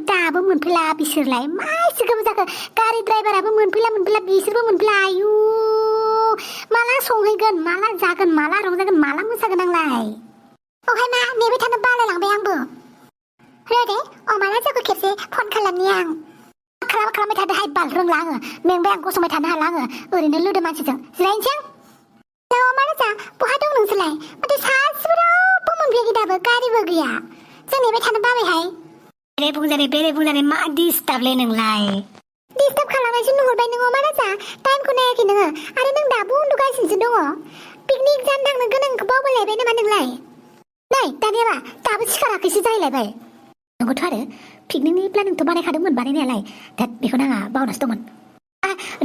दाबो मोनफैला बिसोरलाय मा एसे गोबाव जाखो गारि ड्राइभाराबो मोनफैला बिसोरबो मोनफैला आयु माला संहैगोन माला जागोन माला रंजागोन माला मोसागोन आंलाय ओमफ्राय मा नेबाय थानो बालायलांबाय आंबो र' दे माला जोंखौ खेबसे फन खालामनि आं खालामबाय थादोहाय बाल रोंला आङो मेंबाय आं गसंबाय थानो हाला आङो ओरैनो लोदो मानसिजों जिरायनोसै आं माला जा बहा दं नोंसोरलाय माथो सासेबो रावबो मोनफैयाखै दाबो गारिबो गैया जों नेबाय थानो बाबायहाय बेरे बुंजानाय मा डिस्टार्बलै नोंलाय डिस्टार्ब खालामनायसो नुहरबाय नोङो माला जा टाइमखौ नायाखै नोङो आरो नों दाबो उन्दुगासिनोसो दङ पिकनिक जानो थांनो गोनांखौ बावबायलायबाय नामा नोंलाय नै दानियाबा दाबो सिखाराखैसो जाहैलायबाय नंगौथ' आरो पिकनिकनि प्लानिंथ' बानायखादोंमोन बानायनायालाय दा बेखौ नाङा बावनासो दंमोन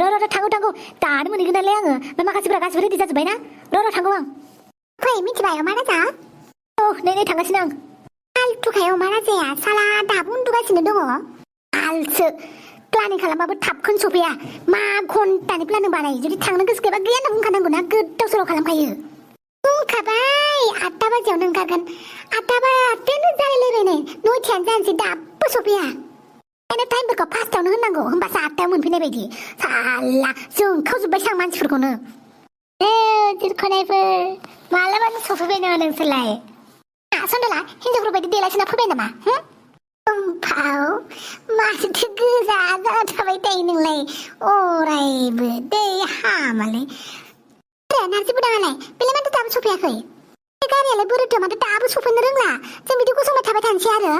र' थांगौ दानो मोनहैगोन नालाय आङो बे माखासेफोरा गासिबो रेडि जाजोब्बाय ना र' थांगौ आं फै मिथिबाय माला जा औ नै थांगासिनो आं आलथुखायाव माला जाया साला दाबो उन्दुगासिनो दङ आलसो प्लानिं खालामबाबो थाबखौनो सफैया मा घन्टानि प्लानिं बानायो जुदि थांनो गोसो गैयाबा गैया होनना बुंखानांगौ ना गोदाव सोराव खालामखायो बुंखाबाय 8 बाजियावनो ओंखारगोन 8:10 जालायलायबाय नै 9:00 जानोसै दाबो सफैया ओंखायनो टाइमफोरखौ फार्स्टआवनो होननांगौ होमबासो 8टायाव मोनफैनाय बायदि साला जोंखावजोब्बायसो आं मानसिफोरखौनो जिरख'नायफोर मालाबानो सफैबाय नामा नोंसोरलाय सन्दला हिनजावफोर बायदि देलायसोना फैबाय नामा ओमफाव माथो गोजा जाना थाबाय थायो नोंलाय अरायबो दै हामालै नारजि बुदाङालाय बेलाय माथो दाबो सफैयाखै गारियालाय बोरोथो माथो दाबो सफैनो रोंला जों बिदि गसंबाय थाबाय थानोसै आरो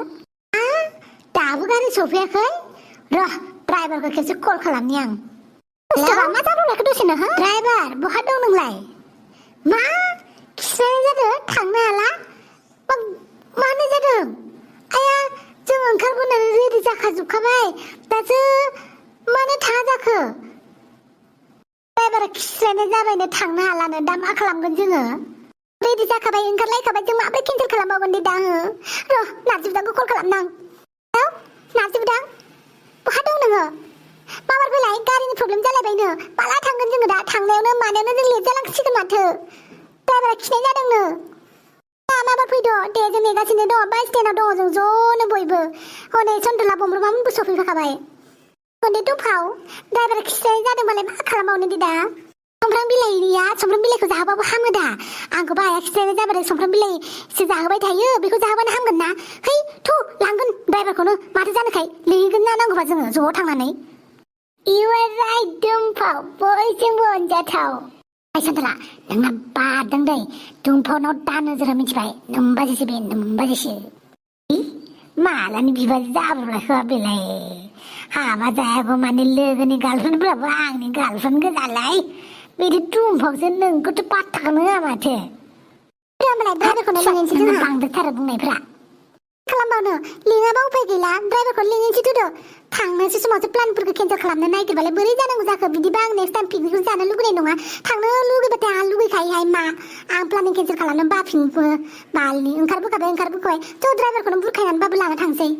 दाबो गारि सफैयाखै र' ड्राइभारखौ खेबसे कल खालामनि आं मा जाब्रबलायखो दसेनो ड्राइभार बहा दं नोंलाय मा खिस्रानाय जादों थांनो हाला मानो जादों आया जों ओंखारबोनानै रेडि जाखाजोबखाबाय दासो मानो थाङा जाखो ड्राइभारा खिस्रानाय जाबायनो थांनो हालानो दा मा खालामगोन जोङो रेडि जाखाबाय ओंखारलायखाबाय जों माब्रै केन्सेल खालामबावगोन दे दा र' नारजि बुदांखौ कल खालामनां नारजि बुदां बहा दं नोङो माबार फैलाय गारिनि प्रब्लेम जालायबायनो माला थांगोन जोङो दा थांनायावनो मानायावनो जों लेट जालांसिगोन माथो ड्राइभारा खिनाय जादोंनो माबार फैद' दे जों नेगासिनो दङ बास स्टेन्डआव दङ जों ज'नो बयबो हनै सन्दला बमब्रमामोनबो सफैफाखाबाय हनै दफाव ड्राइभारा खिनाय जादोंबालाय मा खालामबावनो दे दा सुमफ्राम बिलाइखौ जाहोबाबो हामो दा आंखौ बाया खिनाय जाबाथाय सुमफ्राम बिलाइसो जाहोबाय थायो बेखौ जाहोबानो हामगोन ना है थु लांगोन ड्राइभारखौनो माथो जानोखाय लिंहैगोन ना नांगौबा जोङो ज' थांनानै इउ आर राइट दुमफाव बयजोंबो अनजाथाव सन्दला नोंना बादों दै दुमफावनाव दा नोजोर हो मिथिबाय नोमबाजिसो बे नोमबाजिसो मालानि बिबाजै जाब्रबलायखो बेलाय हाबा जायागौ माने लोगोनि गार्लफ्रेन्डफोराबो आंनि गार्लफ्रेन्ड गोजालाय बिदि दुमफावसो नोंखौथ' पात्ताखौनो होआ माथो होमबालाय ड्राइभारखौनो लिंहैनोसै जोंहा बांद्रायथारो बुंनायफ्रा खालामबावनो लिङाबा उफाय गैला ड्राइभारखौ लिंहैनोसै थुदो थांनोसै समावसो प्लानफोरखौ केन्सेल खालामनो नागिरबालाय बोरै जानांगौ जाखो बिदिबा आं नेक्स्ट टाइम पिकनिकखौ जानो लुगैनाय नङा थांनो लुगैबाथाय आं लुगैखायोहाय मा आं प्लानिं केन्सेल खालामनो बाफिनबो बालनि ओंखारबोखाबाय थ' ड्राइभारखौनो बुरखायनानैबाबो लाना थांसै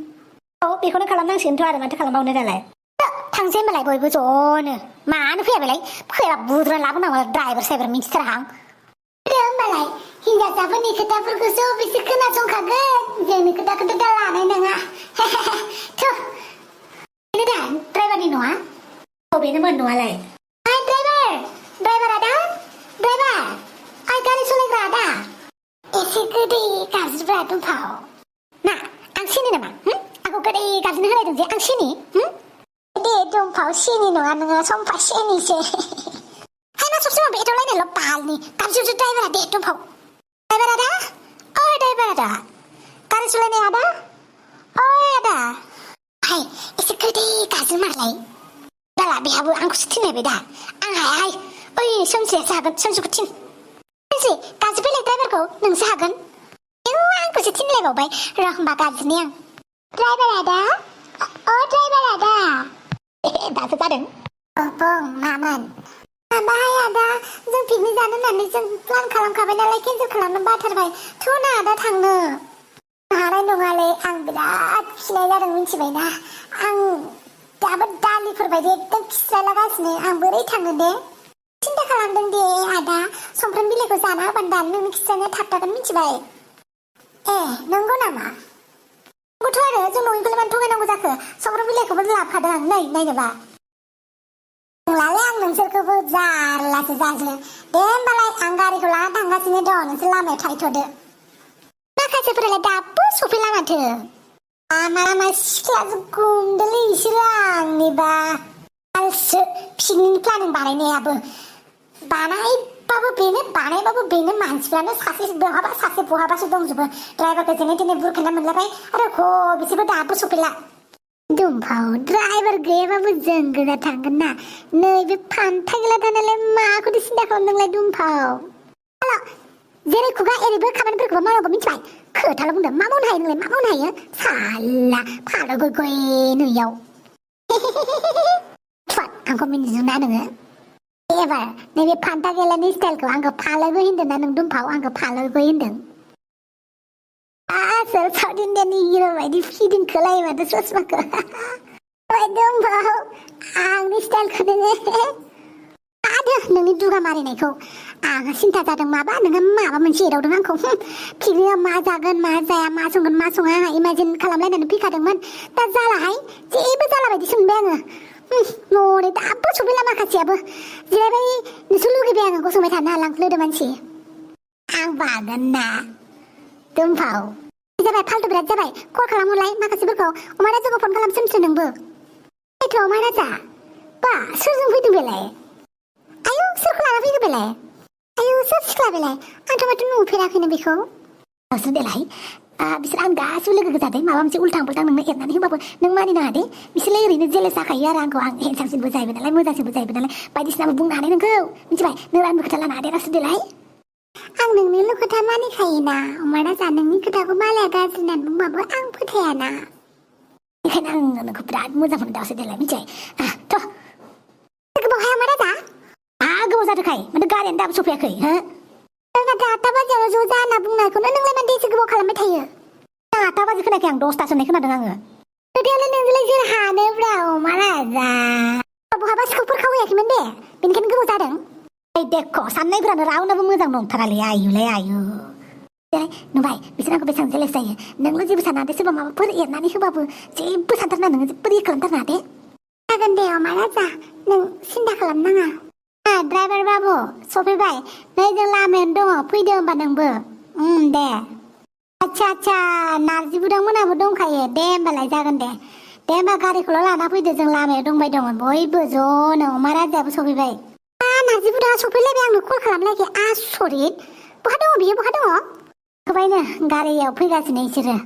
औ बेखौनो खालामनांसिगोनथ' आरो माथो खालामबावनो दालाय थांसै होमबालाय बयबो ज'नो मानो फैया बेलाय फैबा बुद्रा लाबोनांगौ ड्राइभार साइभार मिथिथाराहां होमबालाय हिनजावसाफोरनि खोथाफोरखौसो बिसोर खोनासंखागोन जोंनि खोथाखौथ' दा लानाय नङा थ' बेनो दा ड्राइभारनि न'आ बेनोमोन न'आलाय ड्राइभार आदा ड्राइभार गारि सालायग्रा आदा एसे गोदै गाज्रिब्रा दुमफाव ना आं सिनि नामा आंखौ गोदै गाज्रिनो होलायदों जे आं सिनि दे दुमफाव सिनि नङा नोङो सम्फा सिनिसो मा सबसे माबा एदावलायनायल' बालनि गाज्रिसो ड्राइभारा दे दुमफाव ड्राइभार आदा ड्राइभार आदा गारि सालायनाय आदा आदा हाय एसे गोदै गाज्रि मारलाय दाला बेहाबो आंखौसो थिनलायबाय दा आं हायाहाय ओइ सोमसेयासो हागोन सोमसेखौ थिन सोमसे गाज्रि फैलाय ड्राइभारखौ नोंसो हागोन आंखौसो थिनलायबावबाय र' होमबा गाज्रिनि आं ड्राइभार आदा ड्राइभार आदा दासो जादों बुं मामोन बाहाय आदा जों पिकनिक जानो होननानै जों प्लान खालामखाबाय नालाय केन्सेल खालामनो बाथारबाय थ' ना आदा थांनो हानाय नङालै आं बिराद खिनाय जादों मिथिबायना आं दाबो दालिफोर बायदि एकदम खिस्रालागासिनो आं बोरै थांनो दे सिन्था खालामदों दे आदा सुमफ्राम बिलाइखौ जाना होबानो दानो नोंनि खिस्रानाया थाबथागोन मिथिबाय ए नंगौ नामा गथ' आरो जों न'निखौलाय मानो थगायनांगौ जाखो सफ्र बिलाइखौबो लाबोखादों आं नै नायनोबा नोंलाय आं नोंसोरखौबो जारलासो जाजों दे होमबालाय आं गारिखौ लाना थांगासिनो दं नोंसोर लामायाव थाहैथ'दो माखासेफोरालाय दाबो सफैला माथो लामा सिख्लाजों गुमदोलै इसोरो आंनिबा आलसो पिकनिक प्लानिं बानायनायाबो बानायबाबो बेनो मानसिफ्रानो सासे बहाबासो दंजोबो ड्राइभारखौ जेने थेने बुरखायना मोनलाबाय आरो बिसोरबो दाबो सफैला दुमफाव ड्राइभार गैयाबाबो जों गोजा थांगोन ना नैबे फान्था गैला थानायलाय माखौथो सिन्था खालामदोंलाय दुमफाव जेरै खुगा एरैबो खामानिफोरखौबो मावनांगौ मिथिबाय खोथाल' बुंदों मा मावनो हायो नोंलाय मा मावनो हायो साला फालो गय गय नैयाव आंखौ मिनिदोंना नोङो एबार नैबे फान्था गेलानि स्टाइलखौ आंखौ फालोबो होनदों ना नों दुमफाव आंखौ फालोबो होनदों आसोल साउथ इन्डियानि हिर' बायदि फिदिं खोलायो माथो ससमाखौ दुमफाव आंनि स्टाइलखौ नोङो आदो नोंनि दुगा मारिनायखौ आंहा सिन्था जादों माबा नोंहा माबा मोनसे एदावदों आंखौ पिकनिकआव मा जागोन मा जाया मा संगोन मा सङा आंहा इमाजिन खालामलायनानै फैखादोंमोन दा जालाहाय जेबो जाला बायदिसो मोनबाय आङो न'नि दाबो सफैला माखासेयाबो जिरायबाय नोंसो लुगैबाय आङो गसंबाय थानो हाला लोदो मानसि आं बागोन ना दुमफाव जाबाय फाल्थु बिराद जाबाय कल खालामहरलाय माखासेफोरखौ अमा राजाखौ फन खालामसोमसो नोंबो एथ' अमा राजा बा सोरजों फैदों बेलाय आयौ सोरखौ लाना फैदों बेलाय आयौ सोर सिख्ला बेलाय आंथ' माथो नुफेराखैनो बेखौ नोंसोर बेलाय बिसोर आं गासिबो लोगो गोजादे माबा मोनसे उल्थां फाल्थां नोंनो एरनानै होबाबो नों मानिनाङा दे बिसोरलाय ओरैनो जेलेस जाखायो आरो आंखौ आं हेन्डसामसिनबो जाहैबाय नालाय मोजांसिनबो जाहैबाय नालाय बायदिसिनाबो बुंनो हानाय नोंखौ मिथिबाय नों आंनि खोथा लानो हादेरासो देलाय आं नोंनिल' खोथा मानिखायोना अमा राजा नोंनि खोथाखौ मालाया गाज्रि होननानै बुंबाबो आं फोथायाना बेखायनो आं नोंखौ बिराद मोजां मोनो दासो देलाय मिथिबाय थ' गोबावहाय अमा राजा गोबाव जादोंखाय माथो गारियानो दाबो सफैयाखै नाथाय 8 बाजियावनो ज' जा होनना बुंनायखौनो नोंलाय मानो एसे गोबाव खालामबाय थायो 8 बाजि खोनायाखै आं 10थासो होननाय खोनादों आङो खोथायावलाय नोंजोंलाय सोर हानोब्रा अमा राजा बहाबा सिखावफोर खावहैयाखैमोन दे बेनिखायनो गोबाव जादों देखो साननायफ्रानो रावनाबो मोजां नंथारालै आयुलाय आयु नुबाय बिसोर आंखौ बेसेबां जेलेस जायो नोंल' जेबो साना दे सोरबा माबाफोर एरनानै होबाबो जेबो सानथारना नोङो जेबो रि खालामथारना दे जागोन दे अमा राजा नों सिन्था खालामनाङा ड्राइभार बाबु सफैबाय नै जों लामायावनो दङ फैदो होमबा नोंबो दे आच्छा नारजि बुदांमोनाबो दंखायो दे होमबालाय जागोन दे होमबा गारिखौल' लाना फैदो जों लामायाव दंबाय दङ बयबो ज'नो अमा राजायाबो सफैबाय नारजि बुदाङा सफैलायबाय आंनो कल खालामलायखै आसरित बहा दङ बियो बहा दङ होबायनो गारियाव फैगासिनो इसोरो